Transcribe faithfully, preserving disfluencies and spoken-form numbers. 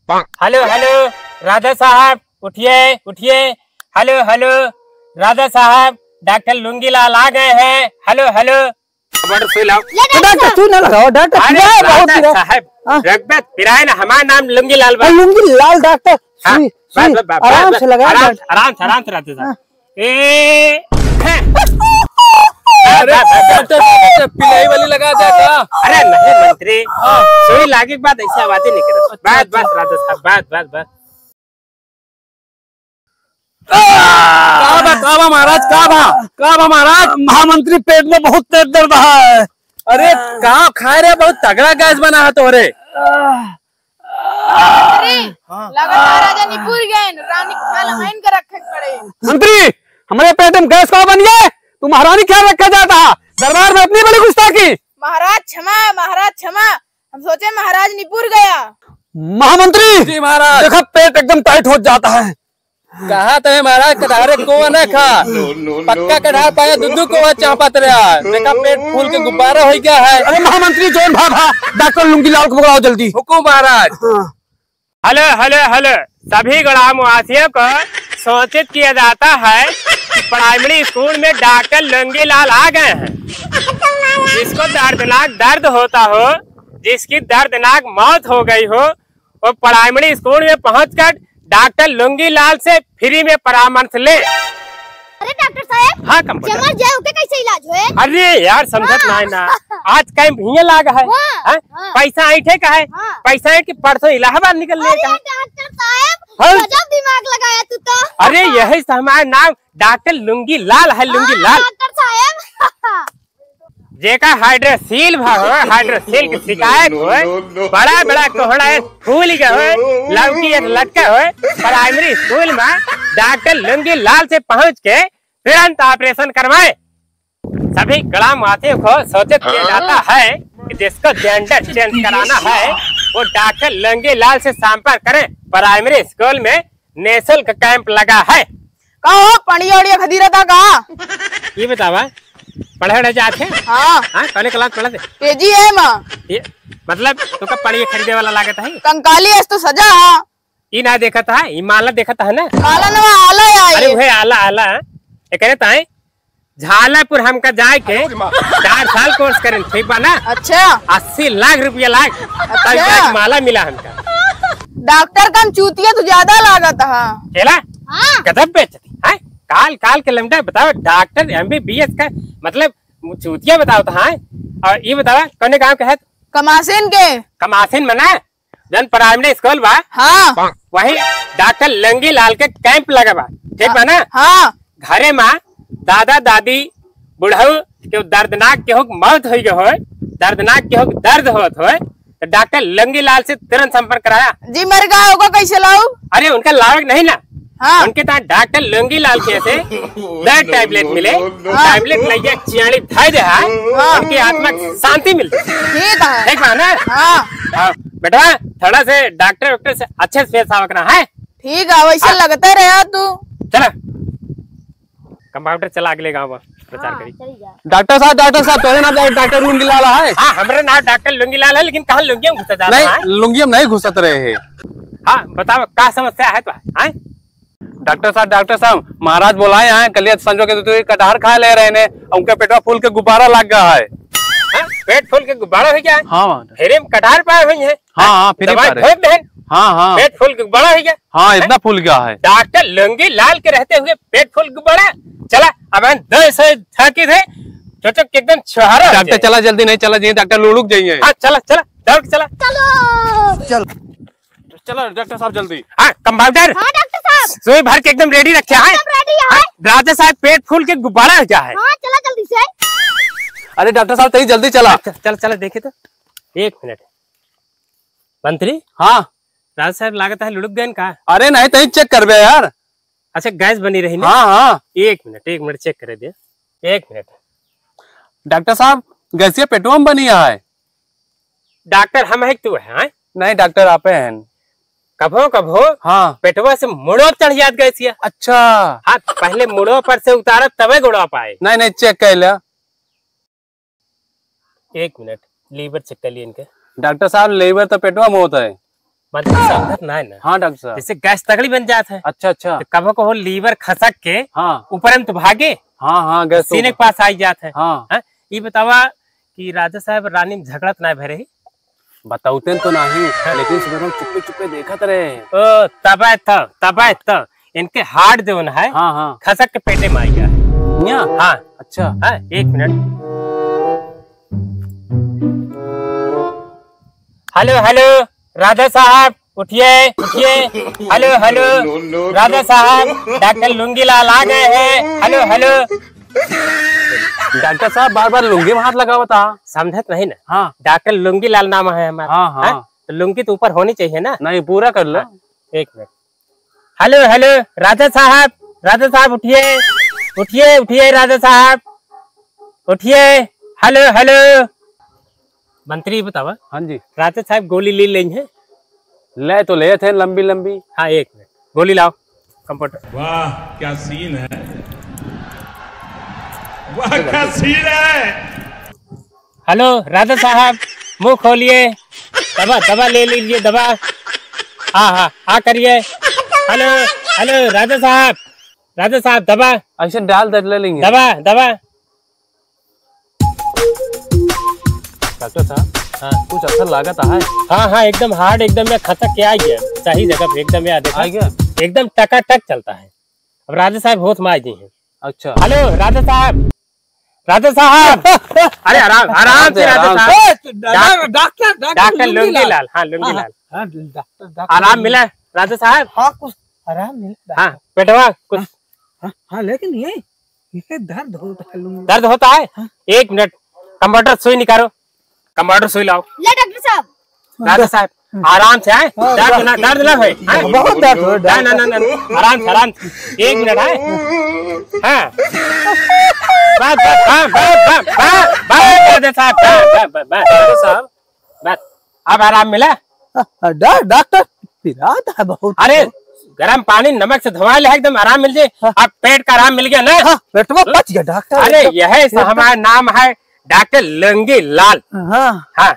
हेलो, हेलो, राजा साहब, उठिए, उठिए। हेलो, हेलो, राजा साहब, डॉक्टर लुंगीलाल आ गए हैं। हेलो, हेलो। बड़ सुई लाओ। ले डॉक्टर डॉक्टर साहब। सुई ना लगाओ, डॉक्टर अरे, पिराए बहुत राजा पिराए। साहब, हाँ। रगबत पिराए ना, हमारा नाम लुंगीलाल बा। हाँ, लुंगीलाल डॉक्टर, हाँ, सुई, बस, सुई, बस, बस, आराम बस, से लगाओ आराम, डॉक्टर। आराम से, आराम से, राजा साहब। हाँ। ए, हैं। अरे, बस, बस, बस, डॉक्टर साहब, डॉक्टर पिलाई वाली लगा दे का? अरे नहीं मंत्री, हाँ। सुई लागे के बाद ऐसे आवाज ही नहीं करत। बस, बस, राजा साहब, बस, बस, बस। का बा, का बा महाराज, का बा, का बा महाराज? महामंत्री, पेट में बहुत तेज दर्द है। अरे का खाए रे, बहुत तगड़ा गैस बना है तोहरे। अरे, हाँ। लगातार राजा निपुर गए, रानी के ख्याल हमाइन के रखे के पड़े। मंत्री, हमारे पेट में गैस का बन गया, तू महारानी ख्याल रखा जाता है, दरबार में इतनी बड़ी गुस्ताखी। महाराज क्षमा, महाराज क्षमा, हम सोचे महाराज निपुर गया। महामंत्री, जी महाराज। देखा पेट एकदम टाइट हो जाता है। कहा तो है महाराज, कटहरे को न खा, पक्का कटहर पाया, दू दू को चापत रहा। देखा पेट फूल के गुब्बारा हो गया है। अरे महामंत्री, जौन भाभा, डॉक्टर लुंगीलाल को बुलाओ जल्दी। हुकुम महाराज। हाँ। हेलो, हेलो, हेलो, सभी ग्रामवासियों को सूचित किया जाता है कि प्राइमरी स्कूल में डॉक्टर लुंगीलाल आ गए हैं। जिसको दर्दनाक दर्द होता हो, जिसकी दर्दनाक मौत हो गई हो, वो प्राइमरी स्कूल में पहुंचकर डॉक्टर लुंगीलाल से फ्री में परामर्श ले। अरे डॉक्टर साहब, हाँ, कंपाउंडर। जे मर जाए, ओके कैसे इलाज होए? अरे यार, समझत हाँ। नाहीं ना। आज कैंप हियां लाग है। हाँ, हैं? हाँ। पैसा ऐंठे का है। हाँ। पैसा ऐंठ के परसों इलाहाबाद निकल ले अरे का है। डॉक्टर साहब, हाँ। गजब दिमाग लगाया तू तो। अरे यही से हमारा नाम डॉक्टर लुंगीलाल है, लुंगीलाल। हाँ, डॉक्टर साहब। जेका हाइड्रोसील भा हो, हाइड्रोसील के शिकायत हो, बड़ा बड़ा कोहड़ा फूल गया हो, लौकी एक लटका हो, प्राइमरी स्कूल में डॉक्टर लुंगीलाल से पहुंच के तुरंत ऑपरेशन करवाए। सभी ग्रामवासियों को सूचित किया जाता है कि जिसको जेंडर चेंज कराना है, वो डॉक्टर लुंगीलाल से संपर्क करें। प्राइमरी स्कूल में निःशुल्क कैंप लगा है। का हो, पढ़िया उड़िया खदीरा था का? ये बतावा, पढ़े उढ़े जात है? हाँ। हाँ, कौने क्लास पढ़त है? केजी है माँ। ये, मतलब, तोका पढ़िए खरीदे वाला लागत है? कंकाली अस तो सजा। ई ना देखत है, ई माला देखत है ना? माला नवा आला है अरे ये। उहे आला, आला। एकरे ताई झालापुर हमका जाए के चार साल कोर्स करेन, ठीक बा ना? अच्छा। अस्सी लाख रुपया लाग, तब अच्छा। जाके माला मिला हमका। डॉक्टर कम चूतिया तू ज्यादा लागत हा। केला? हाँ। गजब बेचती, हैं? काल, काल के लमडा बताओ, डॉक्टर एमबीबीएस का, मतलब, चूतिया बताओ तो, हाँ? और ये बताओ, कौने गांव के है? कमासिन के। कमासिन मना? जौन प्राइमरी स्कूल बा, हाँ। वही डॉक्टर लंगीलाल के कैंप लगा बा, ठीक बा ना? हाँ। घरे मा दादा दादी बुढ़ऊ के दर्दनाक केहू के मौत होइ गए होय, दर्दनाक केहू के दर्द होत होय, तो डॉक्टर लंगीलाल से तुरंत संपर्क कराया। जी मर गया होगा, कैसे लाऊ? अरे उनका लावे के नहीं ना, हाँ। उनके ताई डॉक्टर लंगीलाल के से दस टैबलेट मिले, हाँ। टैबलेट लइया चियाड़ी धइ दे है, हाँ। उनकी आत्मा के शांति मिलती है। ठीक है। ठीक बा ना? हाँ। हाँ, बेटवा, थोड़ा से डॉक्टर वॉक्टर से अच्छे से पेश आवा करा, हैं? ठीक है, वैसे हाँ। लगते रहे तू। चला। कंपाउंडर चला अगले गांव में प्रचार हाँ, करी। चली जा। डॉक्टर साहब, डॉक्टर साहब, तोरे नाम डॉक्टर लुंगीलाल है? हाँ, हमरे नाम डॉक्टर लुंगीलाल है, लेकिन कहाँ लुंगिया में घुसा जा रहा है? लुंगिया में नहीं घुसत रहे हैं। हाँ, बताओ, का समस्या है तो, हैं? डॉक्टर साहब, डॉक्टर साहब, महाराज बोलाए हैं, कलिया संजो के तो कटहर खा ले रहे ने, उनके पेटवा फूल के गुब्बारा लग गया है। हाँ, पेट फूल के गुब्बारा हो गया है? हाँ, महाराज। फिर हम कटहर पाए हुए हैं। हाँ, हाँ, फ्री दवाई पाए रहे। ठोक देहन। हाँ, हाँ। पेट फूल के गुब्बारा हो गया। हाँ, हैं? इतना फूल गया है। डॉक्टर लुंगीलाल के रहते हुए पेट फूल के गुब्बारा। चला, अब हम दो सौ झांकी थे, सोचो कि एकदम छुहारा हो डॉक्टर जाए। चला जल्दी, नहीं चला जाइए, डॉक्टर लुढ़क जाइए। हाँ, चला, चला, दौड़ के चला। चलो। चल। चलो डॉक्टर साहब जल्दी। हाँ, कंपाउंडर। हाँ, डॉक्टर साहब। सुई भर के एकदम रेडी रखे हैं। एकदम रेडी है। हाँ, राजा साहब पेट फूल के गुब्बारा हो गया है। हाँ, चला जल्दी से। अरे डॉक्टर साहब, तही जल्दी चला। चल, चल, चल, देखे तो। एक मिनट। मंत्री? हाँ। राजा साहब लागत है लुढ़क गए का? अरे नहीं, तही चेक करबे यार। अच्छा, गैस बनी रही ना? हाँ, हाँ। एक मिनट, एक मिनट चेक करे दे। एक मिनट। डॉक्टर साहब, गैसिया पेटवा में बनी है। डॉक्टर हम है कि तू है, हैं? नहीं, डॉक्टर आपे हैं। कभो, कभो हाँ। पेटवा से मुड़ो चढ़ जात गैसिया। अच्छा। हाँ, पहले मुड़ो पर से उतारत तबे गुड़वा पाए। नहीं, नहीं, चेक कर लिया। एक मिनट, लीवर चेक कर लिए इनके। डॉक्टर साहब, लीवर तो पेटवा में होता है। समझत ना है ना। हाँ डॉक्टर साहब। जैसे गैस तगड़ी बन जात है। अच्छा, अच्छा। तो कबो कबो लीवर खसक के हाँ। ऊपर में तो भागे। हाँ, हाँ, गैस तो सीने के पास आई जात है। हाँ। हाँ? ये बतावा कि राजा साहब रानी में झगड़त ना भरे ही? बतौते तो नहीं, हाँ। लेकिन सुबह हम चुप्पे चुप्पे देखत रहे। ओ, तबे तो, तबे तो। इनके हार्ट जो है, हाँ, हाँ। खसक के पेटे में आई गया। यहाँ? हाँ। अच्छा। हाँ, एक मिनट। हेलो, हेलो, राजा साहब, उठिए, उठिए। हेलो, हेलो, राजा साहब, डॉक्टर लुंगीलाल आ गए हैं। हेलो, हेलो। डॉक्टर साहब, बार बार लुंगी में हाथ लगावत आ। समझत नहीं ना? हाँ। डॉक्टर लुंगीलाल नाम है हमारा। हाँ, हाँ। हाँ? तो लुंगी तो ऊपर होनी चाहिए ना? नहीं, पूरा कर लो। हाँ, एक मिनट। हेलो, हेलो, राजा साहब, राजा साहब उठिए, उठिए, उठिए राजा साहब, उठिए। हेलो, हेलो। मंत्री बतावा। हाँ जी। राजा साहब गोली ले लेंगे। ले तो ले थे लंबी लंबी। हाँ, एक मिनट, गोली लाओ, कंपाउंडर। वाह, क्या सीन है, वाह, क्या सीन है। हेलो, राजा साहब, मुंह खोलिए, दवा, दवा ले लीजिए, दवा। हाँ, हाँ, हाँ करिए। हेलो, हेलो, राजा साहब, राजा साहब, दवा। ऐसे डाल दे ले लेंगे। दवा, दवा। डॉक्टर साहब, हाँ। कुछ असर लागत है? हाँ, हाँ, एकदम हार्ड, एकदम में खसक के आ गया, सही जगह पे एकदम याद है। आ गया? एकदम टकाटक चलता है। अब राजा साहब होश में आ गए हैं। अच्छा। हेलो, राजा साहब, राजा साहब। अरे, आराम, आराम से, राजा साहब। ए, डॉक्टर, डॉक्टर, डॉक्टर लुंगीलाल। लुंगीलाल, हाँ, हाँ, लुंगीलाल। हाँ, डॉक्टर, डॉक्टर आराम लुंगीलाल। मिला, राजा साहब? हाँ, कुछ आराम मिला। हाँ, पेटवा, कुछ। हाँ, हाँ, लेकिन ये, ये दर्द होता है लुंगी। दर्द होता है? हाँ। एक मिनट, कंपाउंडर सुई निकालो, कंपाउंडर सुई लाओ। ले डॉक्टर साहब। राजा साहब, आराम से, हैं? हाँ, दर्द ना, दर्द ना होए, हैं? बहुत दर्द हो, ना, ना, ना, ना, आराम से, आराम से। एक मिनट, हैं? हाँ। बस, बस, बस, राजा साहब, बस, बस, बस, बस। राजा साहब। बस, अब आराम मिला? हाँ, डॉ-, डॉक्टर, पिरात है बहुत। अरे, गरम पानी नमक से धोवा ले, एकदम आराम मिल जाए। हाँ। अब पेट का आराम मिल गया ना? हाँ, पेटवा पच गया, डॉक्टर, अरे, एकदम यही से पेट हमारा नाम है, डॉक्टर लुंगी लाल। हाँ। हाँ।